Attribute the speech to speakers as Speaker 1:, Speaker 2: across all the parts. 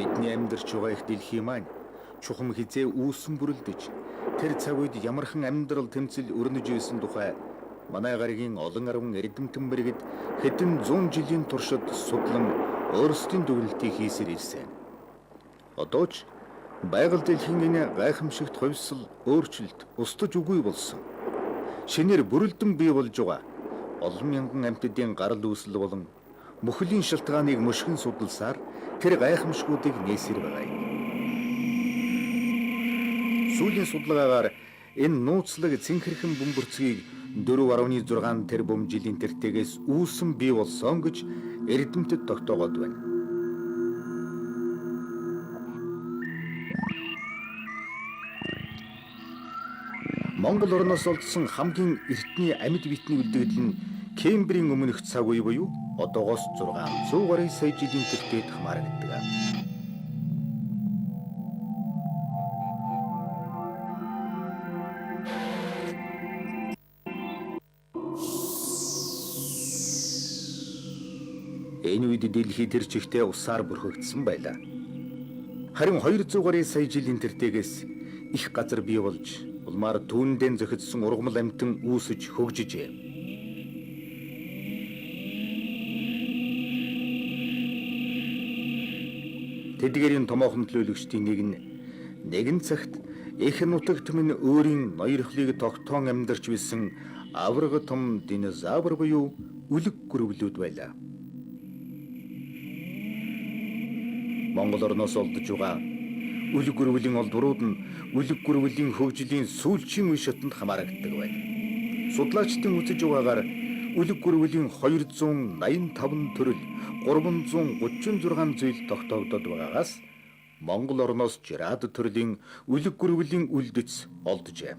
Speaker 1: Бидний амьдарч байгаа их дэлхий маань чухам хизээ үүсэн бүрэлдэж тэр цаг үед ямархан амьдрал тэмцэл өрнөж байсан тухай манай гаригийн олон арван эрдэмтэн мэргэд хэдэн зуун жилийн туршид судлан өөрсдийн дүгнэлтийг хийсээр ирсэн. Одоо ч байгаль дэлхийн энэ гайхамшигт хувьсал өөрчлөлт устж үгүй болсон. Шинээр бүрэлдэн бий болж байгаа олон мянган амьтдын гарал үүсэл болон мөхөлийн шалтгааныг мөшгөн судалсаар тэр гайхамшгуудыг нээсээр байгаа юм. Сүүлийн судалгаагаар энэ нууцлаг цэнхэрхэн бөмбөрцгийг 4.6 тэрбум жилийн тэртегээс үүсэн бий болсон гэж эрдэмтэд тогтоогоод байна. Монгол орноос олдсон хамгийн эртний амьд биетний үлдэгдэл нь Кембрийн өмнөх цаг үе буюу одоогоос 600 гаруй сая жилийн тэртээд хамаарагддаг. Энэ үед дэлхий тэр чигтээ усаар бүрхэгдсэн байлаа. Харин 200 гаруй сая жилийн тэртегээс их газар бий болж, улмаар түүндэн зохицсон ургамал амьтан үүсэж хөгжижээ. Тэдгээрийн томоохон төлөөлөгчдийн нэг нь нэгэн цагт их нутагт минь өөрийн ноёрхлыг тогтоон амьдарч байсан аварга том динозавр буюу үлэг гүрвлүүд байлаа. Монгол орноос олдож байгаа үлэг гүрвлийн олдврууд нь үлэг гүрвлийн хөгжлийн сүүлчийн үе шатанд хамаарагддаг байна. Судлаачдын үзэж байгаагаар үлэг гүрвлийн 285 төрөл 336 зүйл тогтоогдоод байгаагаас Монгол орноос 60 төрлийн үлэг гүрвлийн үлдэц олджээ.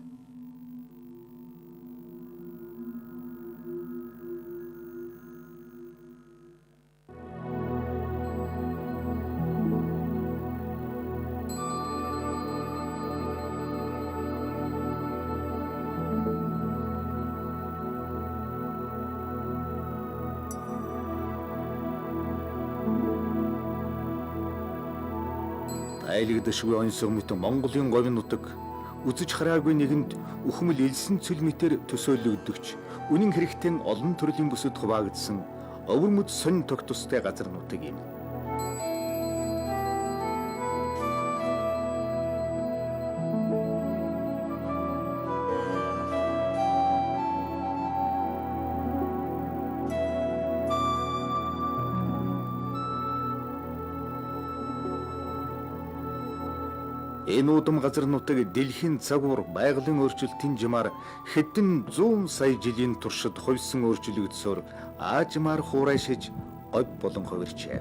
Speaker 1: Тайлагдашгүй оньсог мэт Монголын говь нутаг үзэж хараагүй нэгэнд үхмэл элсэн цөл мэтэр төсөөлөгдөгч үнэн хэрэгтэн олон төрлийн бүсэд хуваагдсан өвөрмөд сонь тогтустай газар нутаг юм. Энэ удам газар нутаг дэлхийн цагуур байгалийн өөрчлөлтийн жимаар хэдэн зуун сая жилийн туршид хувьсан өөрчлөгдсөөр аажмаар хуурайшиж говь болон хувирчээ.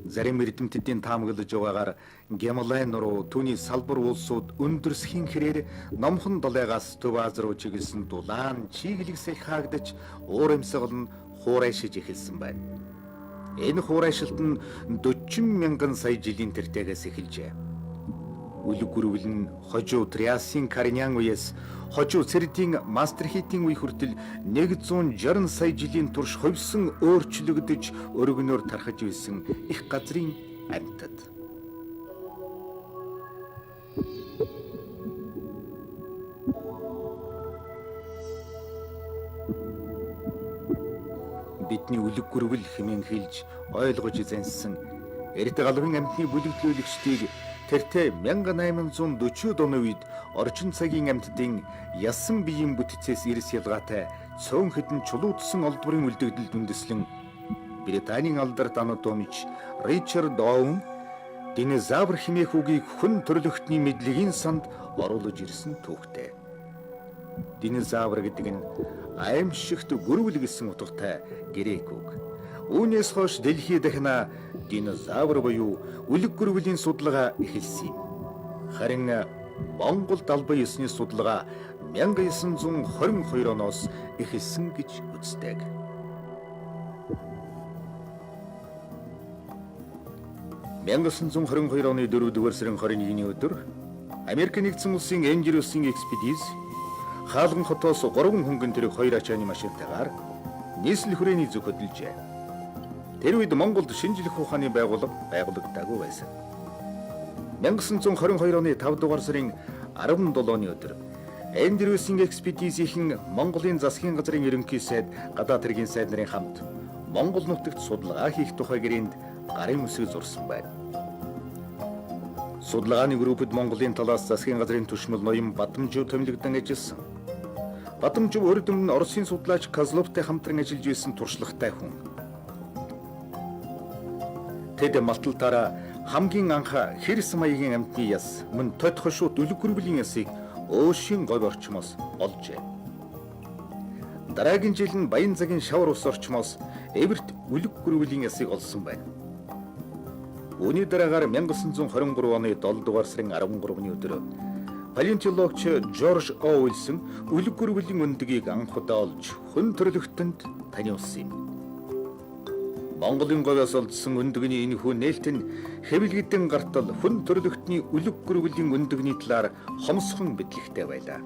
Speaker 1: Зарим эрдэмтдийн таамаглаж байгаагаар Гималай нуруу түүний салбар улсууд өндөрсхийн хэрээр номхон далайгаас Төв Ази руу чиглэсэн дулаан чиглэг салхи хаагдаж уур амьсгал нь хуурайшиж эхэлсэн байна. Энэ хуурайшилт нь 40 мянган сая жилийн тэртегээс эхэлжээ. Үлэг гүрвэл нь хожуу Триасын Карнян үеэс хожуу Цэрдийн Мастерхитийн үе хүртэл 160 сая жилийн турш хувьсан өөрчлөгдөж өргөнөөр тархаж байсан их газрын амьтад. Бидний үлэг гүрвэл хэмээн хэлж ойлгож зансан эрд галвын амьтны бүлэглүүлэгчдийг Тэртээ 1840-д оны үед орчин цагийн амьтдын ясан биеийн бүтцээс эрс ялгаатай цөөн хэдэн чулуудсан олдворын үлдэгдэлд үндэслэн Британийн алдарт анатомич Ричард Оуэн динозавр хэмээх үгийг хүн төрөлхтний мэдлэгийн санд оруулаж ирсэн түүхтэй. Динозавр гэдэг нь аимшигт гөрвөл гэсэн утгатай грек үг. Үүнээс хойш дэлхий дахина динозавр буюу үлэг гөрвөлийн судалгаа эхэлсэн юм. Харин Монголд албан ёсны судалгаа 1922 оноос эхэлсэн гэж үздэг. 1922 оны 4-р сарын 21-ний өдөр Америк нэгдсэн улсын Эндрюсийн экспедиц Хаалган хотоос 3 хөнгөн тэрэг 2 ачааны машинтайгаар нийслэл хүрээний зүг хөдөлжээ. Тэр үед Монголд шинжлэх ухааны байгууллага байгуулагдаагүй байсан. 1922 оны 5 дугаар сарын 17-ны өдөр Эндрюсийн экспедицийн Монголын засгийн газрын ерөнхий сайд, гадаад хэргийн сайд нарын хамт Монгол нутагт судалгаа хийх тухай гэрээнд гарын үсэг зурсан байна. Судалгааны группэд Монголын талаас засгийн газрын түшмэл ноён Бадамжив томилогдон ажилласан. Бадамжив урд өмнө Оросын судлаач Козловтой хамтран ажиллаж байсан туршлагатай хүн. Тэд малталтаараа хамгийн анх хэрс маягийн амьтны яс мөн тод хошууд үлэг гөрвөлийн ясыг Өөшийн говь орчмоос олжээ. Дараагийн жил нь Баянзагийн шавар ус орчмоос эвэрт үлэг гөрвөлийн ясыг олсон байна. Үүний дараагаар 1923 оны 7 дугаар сарын 13-ны өдөр палеонтологч Жорж О. Уилсон үлэг гөрвөлийн өндгийг анх удаа олж хүн төрөлхтөнд таниулсан юм. Монголын говьоос олдсон өндөгний энэхүү нээлт нь хэвлэгдэн гартал хүн төрөлхтний үлэг гөрвөлийн өндөгний талаар хомсхон мэдлэгтэй байлаа.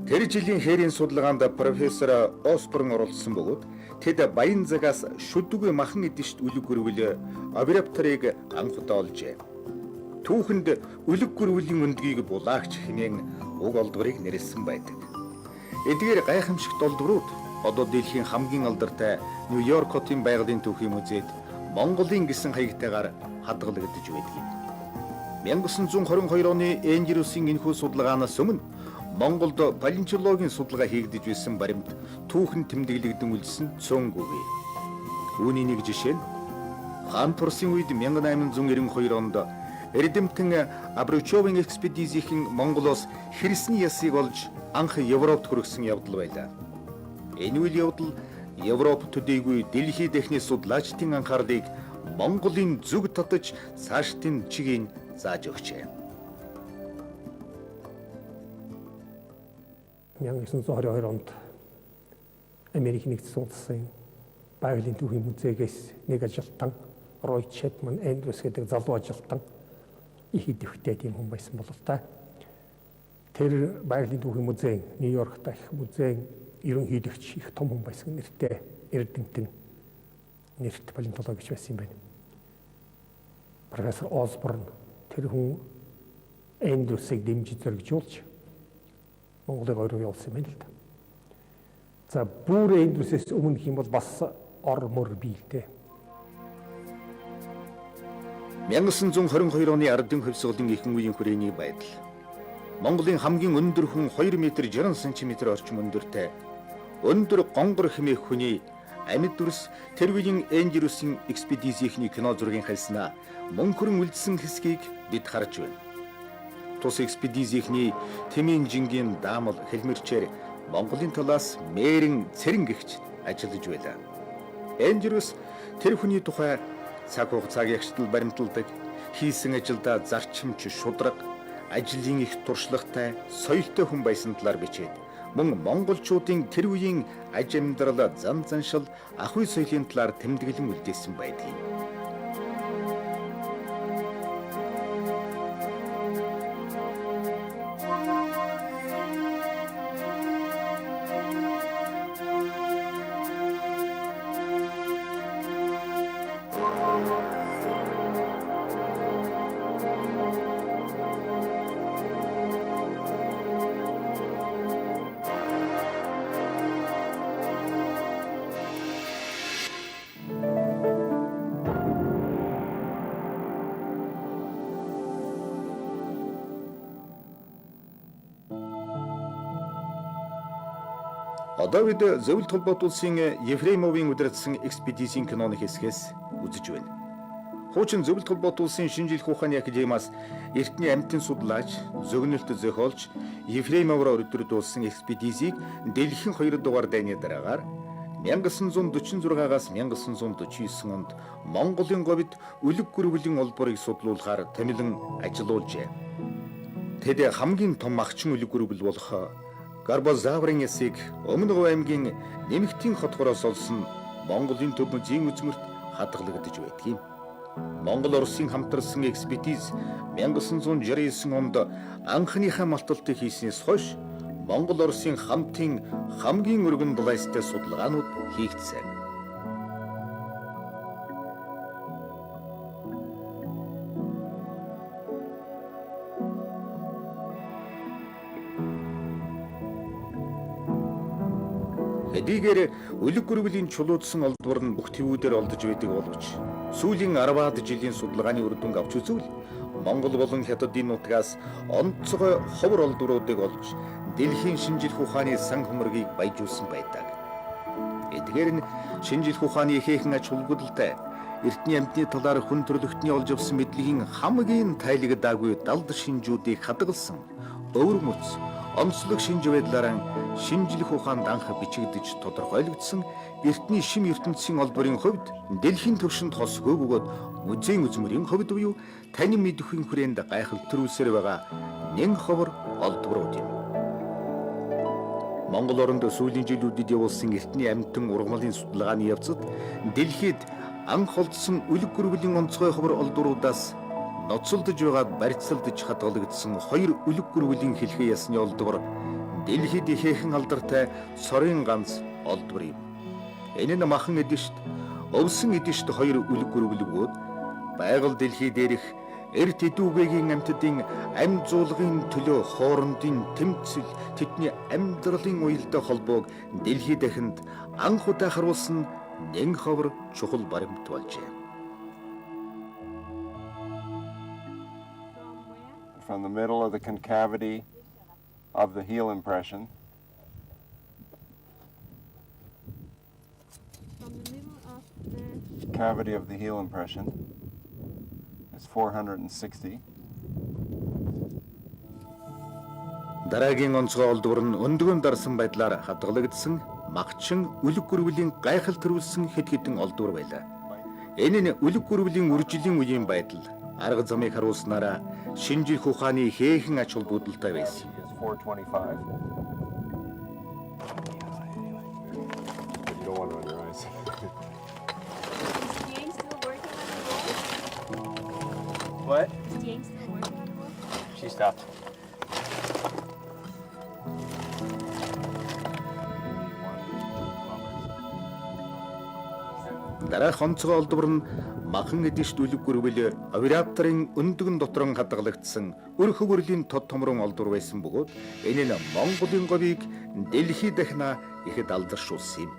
Speaker 1: Тэр жилийн хээрийн судалгаанд профессор Осборн оролцсон бөгөөд тэд Баянзагаас шүдүгүй махан эдишт үлэг гөрвөл Овирапторыг анх удаа олжээ. Түүхэнд үлэг гөрвөлийн өндгийг булаагч хэмээн уг олдворыг нэрлэсэн байдаг. Эдгээр гайхамшигт олдворууд одоо дэлхийн хамгийн алдартай Нью-Йорк хотын байгалийн түүхийн музейд Монголын гэсэн хаягтайгаар хадгалагдаж байдаг юм. 1922 оны Эндрюсийн энэхүү судалгаанаас өмнө Монголд палеонтологийн судалгаа хийгдэж байсан баримт түүхэн тэмдэглэгдэн үлдсэн цөөнгүй. Үүний нэг жишээ нь хаан турсын үед 1892 онд эрдэмтэн Абручовын экспедицийн Монголоос хэрсний ясыг олж анх Европт хүргэсэн явдал байлаа. Энэ үйл явдал Европ төдийгүй дэлхий дахны судлаачдын анхаарлыг Монголын зүг татаж цаашдын чигийг зааж өгчээ.
Speaker 2: 1922 онд Америк нэгдсэн улсын байгалийн түүхийн музейгээс нэг ажилтан Рой Чепман Эндрюс гэдэг залуу ажилтан их идэвхтэй тийм хүн байсан болол та. Тэр байгалийн түүхийн музейн Нью-Йорк дахь музейн ерөнхийлөгч их том хүн байсан нэртэй эрдэмтэн нэрт палеонтологч байсан юм байна. Профессор Осборн тэр хүн Эндрюсыг дэмжиж зоригжуулж Монголыг ойроо явуулсан юм байна л да. За бүр Эндрюсээс өмнө гэх юм бол бас ор мөр бий л дээ.
Speaker 1: 1922 оны ардын хувьсгалын ихэнх үеийн хүрээний байдал. Монголын хамгийн өндөр хүн 2 м 60 см орчим өндөртэй өндөр гонгор хэмээх хүний амьд дүрс тэр үеийн Эндрюсийн экспедицийнхний кино зургийн хальснаа мөнхөрөн үлдсэн хэсгийг бид харж байна. Тус экспедицийнхний Тэмийн жингийн даамал хэлмэрчээр Монголын талаас Мэрэн Цэрэн гэгч ажиллаж байлаа. Эндрюс тэр хүний тухай цаг хугацааг ягштал баримталдаг, хийсэн ажилдаа зарчимч шудраг, ажлын их туршлагатай, соёлтой хүн байсан талаар бичээд мөн монголчуудын тэр үеийн аж амьдрал, зан заншил, ахуй соёлын талаар тэмдэглэн үлдээсэн байдаг юм. Одоо бид Зөвлөлт холбоот улсын Ефремовын удирдсан экспедицийн киноны хэсгээс үзэж байна. Хуучин Зөвлөлт холбоот улсын шинжлэх ухааны академиас эртний амьтан судлаач, зөгнөлт зохиолч Ефремовоор өдөрдүүлсэн экспедицийг дэлхийн 2 дугаар дайны дараагаар 1946-аас 1949 онд Монголын говьд үлэг гөрвөлийн олборыг судлуулахаар томилон ажиллуулжээ. Тэд хамгийн том агчин үлэг гөрвөл болох Гарбозаврын ясыг Өмнө Говь аймгийн Нэмэгтийн хотгороос олсон Монголын төв музейн үзмэрт хадгалагдаж байдаг юм. Монгол Оросын хамтарсан экспедиц 1969 онд анхныхаа малталтыг хийснээс хойш Монгол Оросын хамтын хамгийн өргөн дулайстай судалгаанууд хийгдсэн. Хэдийгээр үлэг гөрвөлийн чулуудсан олдвор нь бүх твүүдээр олдож байдаг боловч сүүлийн 10-аад жилийн судалгааны үр дүнг авч үзвэл Монгол болон Хятадын нутгаас онцгой ховор олдвруудыг олж дэлхийн шинжлэх ухааны сан хөмрөгийг баяжуулсан байдаг. Эдгээр нь шинжлэх ухааны ихээхэн ач холбогдолтой эртний амьтны талаар хүн төрөлхтний олж авсан мэдлэгийн хамгийн тайлагдаагүй далд шинжүүдийг хадгалсан өвөр мөц онцлог шинж байдлаараа шинжлэх ухаанд анх бичигдэж тодорхойлогдсон эртний шим ертөнцийн олдворын хувьд дэлхийн түвшинд хосгүй бөгөөд музейн үзмэрийн хувьд буюу танин мэдэхүйн хүрээнд гайхал төрүүлсээр байгаа нэн ховор олдворууд юм. Монгол оронд сүүлийн жилүүдэд явуулсан эртний амьтан ургамлын судалгааны явцад дэлхийд анх олдсон үлэг гөрвөлийн онцгой ховор олдворуудаас ноцолдож байгаад барьцалдаж хадгалагдсан хоёр үлэг гөрвөлийн хэлхээ ясны олдвор дэлхийд ихээхэн алдартай цорын ганц олдвор юм. Энэ нь махан эдэшт, өвсөн эдэшт хоёр үлэг гөрвөл бөгөөд байгаль дэлхий дээрх эрт эдүүгээгийн амьтдын амь зуулгын төлөө хоорондын тэмцэл тэдний амьдралын уялдаа холбоог дэлхий дахинд анх удаа харуулсан нэн ховор чухал баримт болжээ.
Speaker 3: From the middle of the concavity of the heel impression.
Speaker 4: From the middle of the
Speaker 3: Cavity of the heel impression is 460.
Speaker 1: Дараагийн онцгой олдвор нь өндгөн дарсан байдлаар хадгалагдсан магчин үлэг гөрвөлийн гайхал төрүүлсэн хэд хэдэн олдвор байлаа. Энэ нь үлэг гөрвөлийн үржлийн үеийн байдал арга замыг харуулснараа шинжлэх ухааны хээхэн ач холбогдолтой байсан.
Speaker 3: Is 425. But you don't want it on your eyes.
Speaker 4: Is James still working on the roll?
Speaker 5: What?
Speaker 4: Is James still working on the roll?
Speaker 5: She stopped.
Speaker 1: Дараах онцгой олдвор нь махан эдэшт үлэг гөрвөл операторын өндгөн дотрон хадгалагдсан өр хөвөрлийн тод томрон олдвор байсан бөгөөд энэ нь Монголын говийг дэлхий дахина ихэд алдаршуулсан юм.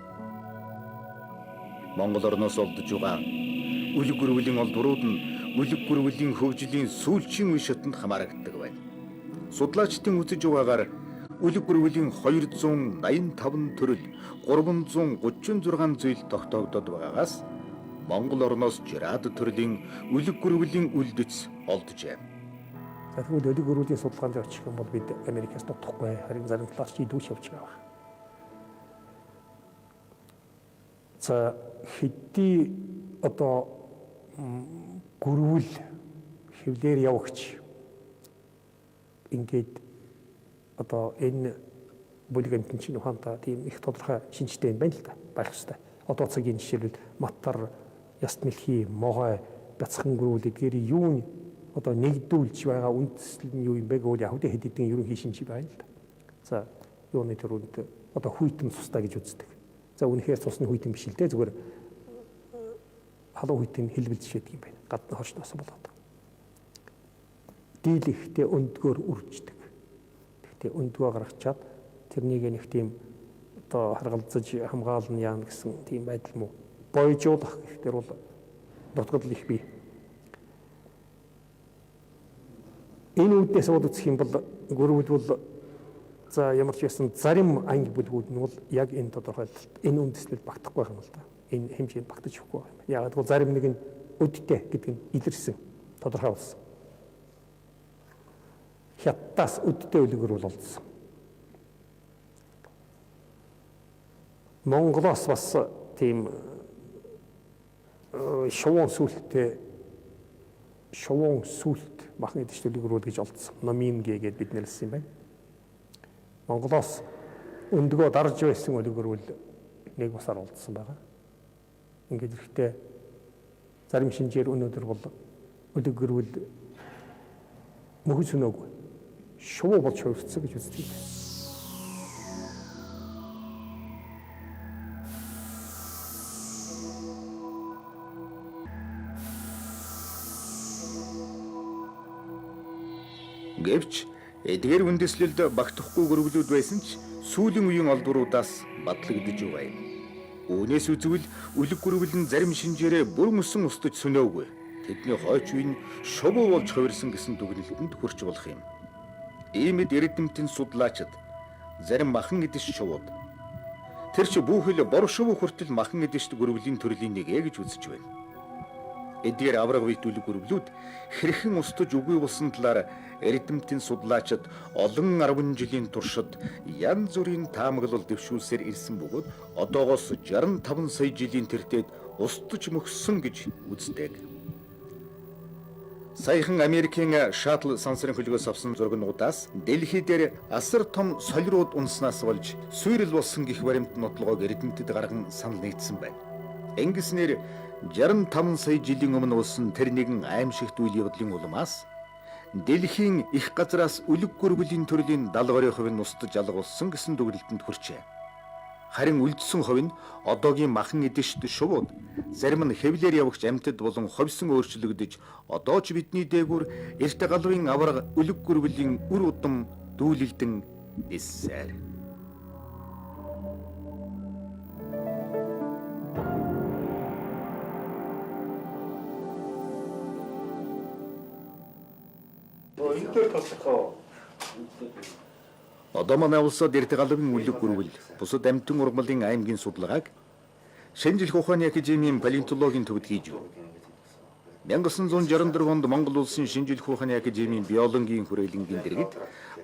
Speaker 1: Монгол орноос олдож байгаа үлэг гөрвөлийн олдворууд нь үлэг гөрвөлийн хөгжлийн сүүлчийн үе шатанд хамаарагддаг байна. Судлаачдын үзэж байгаагаар үлэг гөрвөлийн 285 төрөл 336 зүйл тогтоогдоод байгаагаас Монгол орноос 60 төрлийн үлэг гөрвөлийн үлдэц олджээ.
Speaker 2: За тэгвэл үлэг гөрвөлийн судалгаан дээр очих юм бол бид Америкаас дутхгүй, харин зарим талаас ч илүү явж байгаа байна. За хэдий одоо гөрвөл хөвлөөр явагч ингээд одоо энэ бүлэг амьтан чинь ухаантай тийм их тодорхой шинжтэй юм байна л да байх ёстой. Одоо цагийн жишээлбэл матар, яст мэлхий, могой, бяцхан гөрвөл эдгээр юу одоо нэгдүүлж байгаа үндэслэл нь юу юм бэ гэвэл яг үгүй хэд хэдэн ерөнхий шинж байна л да. За юуны төрөнд одоо хүйтэн цустай гэж үздэг. За үнэхээр цус нь хүйтэн биш л дээ, зүгээр халуун хүйтэн хэлбэлзэж байдаг юм байна. Гадна хорчноос болоод. Дийлэхтэй өндгөөр үрждэг. Гэхдээ өндгөө гаргачаад тэрнийг нэг тийм одоо харгалзаж хамгаална яана гэсэн тийм байдал муу. Бойжуулах гэхтэр бол дутгал их бий. Энэ үүднээс бод үзэх юм бол гөрвөл бол За, ямар ч байсан зарим анги бүлгүүд нь бол яг энэ тодорхойлолт, энэ үндэслэл багтахгүй байх юм л да. Энэ хэмжээнд багтаж өгөхгүй байх юм. Яагаад гэвэл зарим нэг нь өдтэй гэдэг нь илэрсэн, тодорхой болсон. Хятадаас өдтэй үлгэр бол олдсон. Монголоос бас тийм шувуун сүлттэй, шувуун сүлт махан эдэшт үлгэрүүл гэж олдсон. Номин гээ гээд бид нэрлсэн юм байна. Монголоос өндгөө дарж байсан үлгэрүүл нэг басаар олдсон байгаа. Ингээд ирэхдээ зарим шинжээр өнөөдөр бол үлгэрүүл мөхөс өнөөгүй шувуу болж хувирцсан гэж үздэг.
Speaker 1: Гэвч эдгээр үндэслэлд багтахгүй гөрвлүүд байсан ч сүүлийн үеийн олдвруудаас батлагдаж байгаа юм. Үүнээс үзвэл үлэг гөрвөл нь зарим шинжээрээ бүр мөсөн устж сөнөөгүй. Тэдний хойч үе нь шувуу болж хувирсан гэсэн дүгнэлтэнд хүрч болох юм. Иймд эрдэмтэн судлаачид зарим махан эдэш шувууд тэр ч бүхэл бор шувуу хүртэл махан эдэшт гөрвлийн төрлийн нэг ээ гэж үзэж байна. Эдгээр авраг үед үлэг гөрвлүүд хэрхэн устж үгүй болсон талаар эрдэмтэн судлаачид олон 10 жилийн туршид янз бүрийн таамаглал дэвшүүлсээр ирсэн бөгөөд одоогоос 65 сая жилийн тэртет устж мөхссөн гэж үздэг. Саяхан Америкийн шаттл сансрын хөлгөөс авсан зургнуудаас дэлхий дээр асар том солирууд унснаас болж сүйрэл болсон гэх баримт нотлогоог эрдэмтэд гарган санал нэгдсэн байна. Ингэснээр 65 сая жилийн өмнө болсон тэр нэгэн аимшигт үйл явдлын улмаас дэлхийн их газраас үлэг гөрвөлийн төрлийн 70 гаруй хувь нь устж алга болсон гэсэн дүгнэлтэнд хүрчээ. Харин үлдсэн хувь нь одоогийн махан эдэшт шувууд, зарим нь хэвлээр явагч амьтад болон ховсон өөрчлөгдөж одоо ч бидний дээгүүр эрт галвын аварга үлэг гөрвөлийн үр удам дүүлэлдэн нисээр.
Speaker 5: Энэ дээр тослох.
Speaker 1: Одоо манай улсад эрт галвын үлэг гөрвөл бусад амьтан ургамлын аймгийн судалгааг Шинжлэх ухааны академийн палеонтологийн төвд хийж байна. 1964 онд Монгол улсын Шинжлэх ухааны академийн биологийн хүрээлэнгийн дэргэд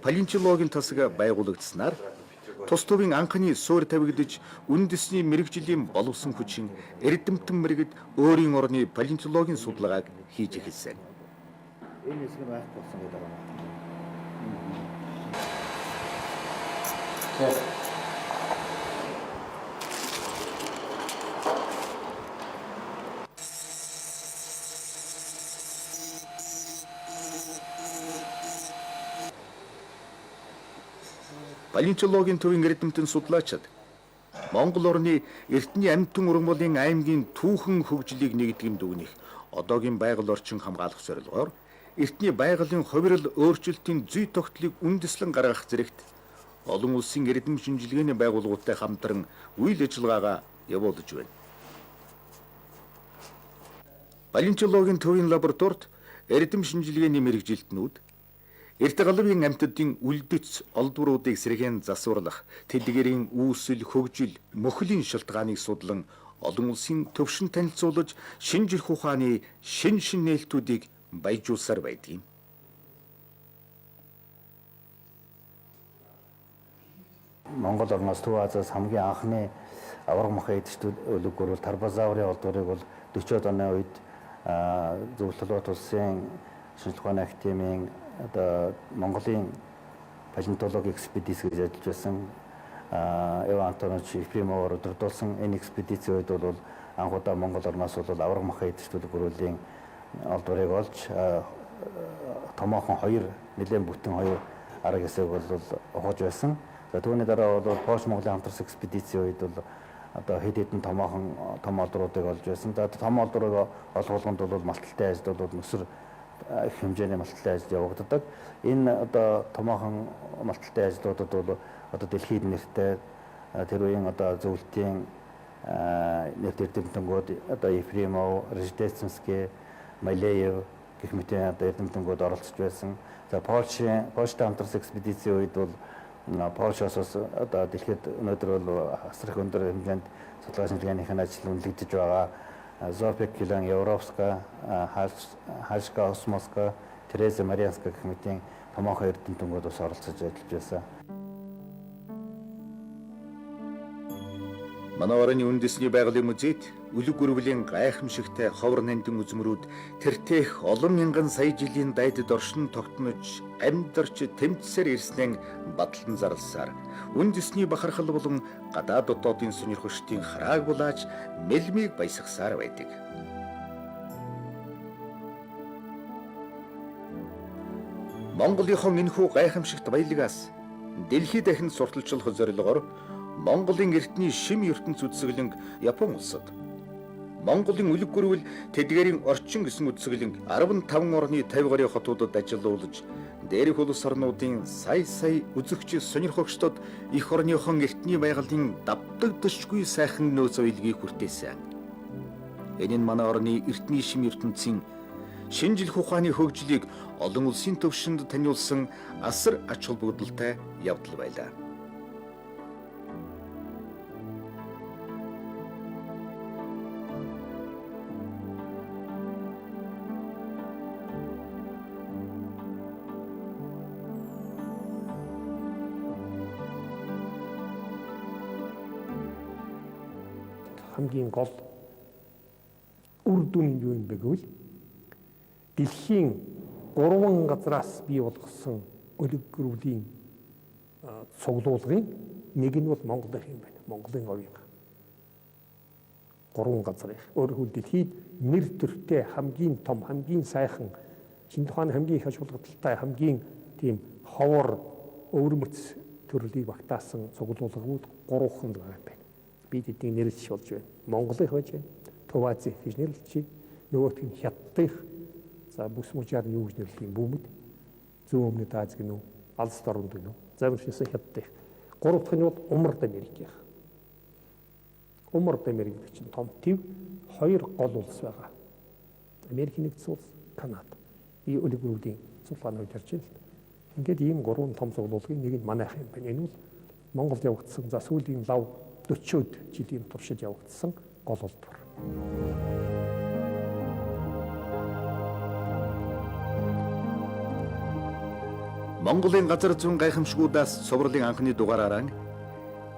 Speaker 1: палеонтологийн тасаг байгуулагдсанаар тус төвийн анхны суурь тавигдаж үндэсний мэргэжлийн боловсон хүчин эрдэмтэн мэргэд өөрийн орны палеонтологийн судалгааг хийж эхэлсэн.
Speaker 5: Энэ хэсэг нь байхгүй болсон гэдэг юм.
Speaker 1: Палеонтологийн төвийн эрдэмтэн судлаачид Монгол орны эртний амьтан ургамлын аймгийн түүхэн хөгжлийг нэгтгэн дүгнэх, одоогийн байгаль орчин хамгаалах зорилгоор эртний байгалийн хувирал өөрчлөлтийн зүй тогтлыг үндэслэн гаргах зэрэгт олон улсын эрдэм шинжилгээний байгууллагуудтай хамтран үйл ажиллагаагаа явуулж байна. Палеонтологийн төвийн лабораторид эрдэм шинжилгээний мэргэжилтнүүд эрт галвын амьтдын үлдэц олдвруудыг сэргээн засварлах, тэдгэрийн үүсэл, хөгжил, мөхлийн шалтгааныг судлан олон улсын төвшин танилцуулж шинжлэх ухааны шин шин нээлтүүдийг баяжуулсаар байдаг юм.
Speaker 5: Монгол орноос Төв Азиас хамгийн анхны аварга махан эдэшт үлэг гөрвөл Тарбазаврын олдврыг бол 40-од оны үед Зөвлөлт улсын шинжлэх ухааны академийн одоо Монголын палеонтологи экспедиц гэж ажиллаж байсан Иван Антонович Ефремовоор удирдуулсан энэ экспедицийн үед бол анх удаа Монгол орноос бол аварга махан эдэшт үлэг гөрвөлийн олдврыг олж томоохон хоёр нэлээд бүтэн хоёр арга хэсэг бол ухаж байсан. За, түүний дараа бол Польш Монголын хамтарсан экспедицийн үед бол одоо хэд хэдэн томоохон том олдруудыг олж байсан. За, том олдрыг олох болгонд бол малталтай ажил бол өсөр их хэмжээний малталтай ажил явагддаг. Энэ одоо томоохон малталтай ажлуудад бол одоо дэлхийд нэртэй тэр үеийн одоо зөвлөлтийн нэрт эрдэмтэнгүүд одоо Ефремов, Рождественский, Малеев гэх мэт одоо эрдэмтэнгүүд оролцож байсан. За, Польшийн Польштай хамтарсан экспедицийн үед бол Польшоос бас одоо дэлхийд өнөөдөр бол асар их өндөр хэмжээнд судалгаа шинжилгээнийх нь ажил үнэлэгдэж байгаа. Зофик Килан Европска, Хашка Осмоска, Тереза Марианска гэх мэтийн томоохон эрдэмтэнгүүд бас оролцож ажиллаж байсан.
Speaker 1: Манай орны үндэсний байгалийн музейд үлэг гүрвлийн гайхамшигтай ховор нандин үзмэрүүд тэртех олон мянган сая жилийн дайдад оршин тогтнож амьдарч тэмцсээр ирснэн батлан зарласаар үндэсний бахархал болон гадаад дотоодын сонирхогчдын харааг булааж мэлмийг баясгасаар байдаг. Монголынхон энэхүү гайхамшигт баялагаас дэлхийд дахин сурталчлах зорилгоор Монголын эртний шим ертөнц үзэсгэлэнг Япон улсад, Монголын үлэг гүрвэл тэдгээрийн орчин гэсэн үзэсгэлэнг 15 орны 50 гаруй хотуудад ажилуулж дээрх улс орнуудын сая сая үзэгч сонирхогчдод эх орныхон эртний байгалийн давтагдашгүй сайхан нөөц уялгийг хүртээсэн. Энэ нь манай орны эртний шим ертөнцийн шинжлэх ухааны хөгжлийг олон улсын төвшөнд таниулсан асар ач холбогдолтой явдал байлаа.
Speaker 2: Хамгийн гол үр дүн нь юу юм бэ гэвэл дэлхийн 3 газраас бий болгосон өлөг гөрвлийн цуглуулгын нэг нь бол Монгол их юм байна. Монголын говийн 3 газар их. Өөрөөр хэлбэл дэлхийд нэр төртэй хамгийн том, хамгийн сайхан, шинжлэх ухааны хамгийн их ач холбогдолтой, хамгийн тийм ховор өвөрмөц төрлийг багтаасан цуглуулгууд 3хан байгаа юм байна. Би тэднийг нэрлэж болж байна. Монголын байж байна. Төв Азийн гэж нэрлэж, нөгөөх нь Хятадын, за бүс мужаар нь юу гэж нэрлэх юм бүүмэд, зүүн өмнөд Ази гэнэ үү, алс дорнод гэнэ үү. За мөршөөсөн Хятадын. Гурав дахь нь бол Умард Америкийн. Умард Америк гэдэг чинь том төв хоёр гол улс байгаа. Америкийн нэгдсэн улс, Канада. И өлөг гүрвлийн судалгааны үед ярьж байна л. Ингээд ийм гурван том цуглуулгын нэг нь манайх юм байна. Энэ бол Монголд явагдсан за сүүлийн лав 40-од жилийн туршид явагдсан гол олдвор.
Speaker 1: Монголын газар зүүн гайхамшгуудаас цувралын анхны дугаараараа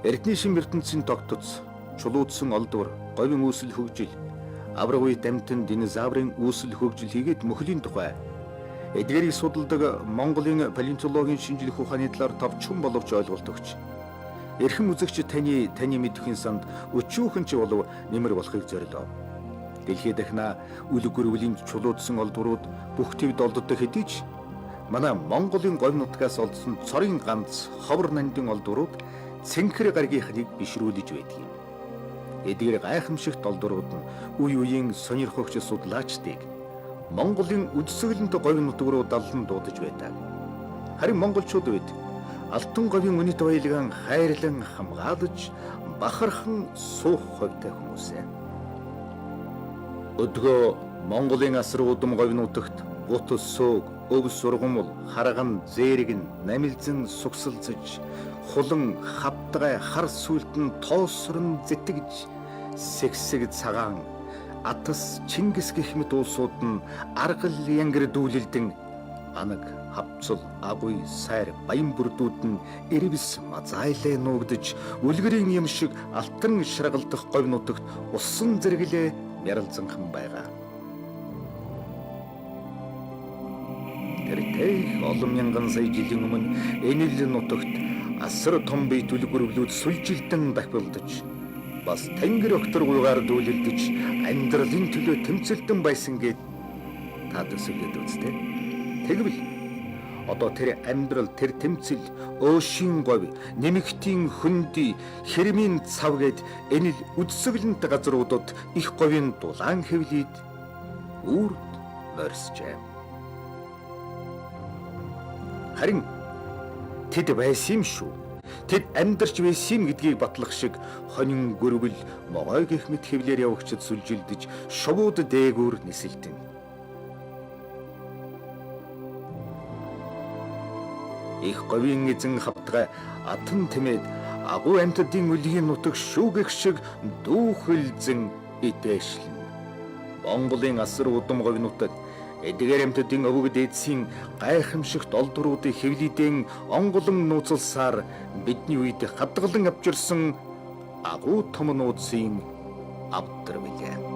Speaker 1: эртний шим ертөнцийн тогтоц, чулуудсан олдвор, говийн үүсэл хөгжил, авраг үе дамтан динозаврын үүсэл хөгжил хийгээд мөхлийн тухай эдгээрийг судалдаг Монголын палеонтологийн шинжлэх ухааны талаар товчхон боловч ойлголт өгч эрхэм үзэгч таны мэдэхийн санд өчүүхэн ч болов нэмэр болохыг зорилоо. Дэлхийд дахина үлэг гүрвлийн чулуудсан олдворууд бүх твд олддог хэдий ч манай Монголын говь нутгаас олдсон цорын ганц ховор нандин олдворууд цэнхэр гаргийнхныг бишрүүлж байдаг юм. Эдгээр гайхамшигт олдворууд нь үе үеийн сонирхогч судлаачдыг Монголын үдсгэлэнт говь нутаг руу даллан дуудаж байдаг. Харин монголчууд үед Алтан говийн үнэт баялгаан хайрлан хамгаалаж бахархан суух хувьтай хүмүүсээ. Өдгөө Монголын асар удам говь нутагт бут сөөг, өв сургамул, харган, зээрэг нь намилзан сугсалзаж, хулан хавтгай хар сүлтэн тоосрон зэтгэж, сэгсэг цагаан атас Чингис гэх мэт улсууд нь аргал янгэр дүүлэлдэн анаг хавцал агуй сайр баян бүрдүүд нь эрвс мазайлаа нуугдаж үлгэрийн юм шиг алтан шаргалдах говь нутагт усан зэрэглээ мяралзанхан байгаа. Тэртээ олон мянган сая жилийн өмнө энэ л нутагт асар том бие түлгүрвлүүд сүлжилдэн дахилдаж бас тэнгэр огторгуйгаар дүүлэлдэж амьдралын төлөө тэмцэлдэн байсан гэд та төсөөлөд үзтээ. Тэгвэл одоо тэр амьдрал, тэр тэмцэл, өөшийн говь, нэмэгтийн хөндөй, хэрмийн цав гэд энэ л үдсгэлэнт газруудад их говийн дулаан хэвлийд үрд морьсжээ. Харин тэд байсан юм шүү. Тэд амьдарч байсан юм гэдгийг батлах шиг хонин гөрвөл могой гэх мэт хэвлээр явагчид сүлжилдэж шувууд дээгүүр нисэлтэн. Их говийн эзэн хавтгай атан тэмээд агуу амьтдын үлгийн нутаг шүүгэх шиг дүүхэлзэн идээшлэн. Монголын асар удам говь нутаг эдгээр амьтдын өвөг дээдсийн гайхамшигт олдруудыг хэвлийдэн онголон нууцлсаар бидний үед хадгалан авчирсан агуу том нууцын авдар билээ.